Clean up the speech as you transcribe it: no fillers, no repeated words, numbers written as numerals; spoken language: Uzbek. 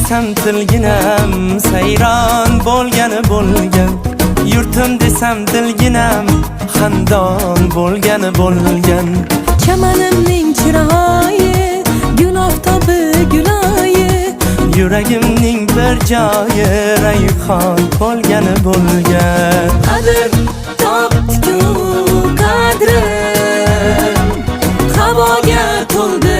Desam tilginam sayron bo'lgani bo'lgan. Yurtim desam dilginam xandon bo'lgani bo'lgan. Chamanimning chiroyi, gul oftobi, guloyi. Yuragimning bir joyi rayhon bo'lgani bo'lgan. Qadr topdi-ku qadrim, havoga to'ldi.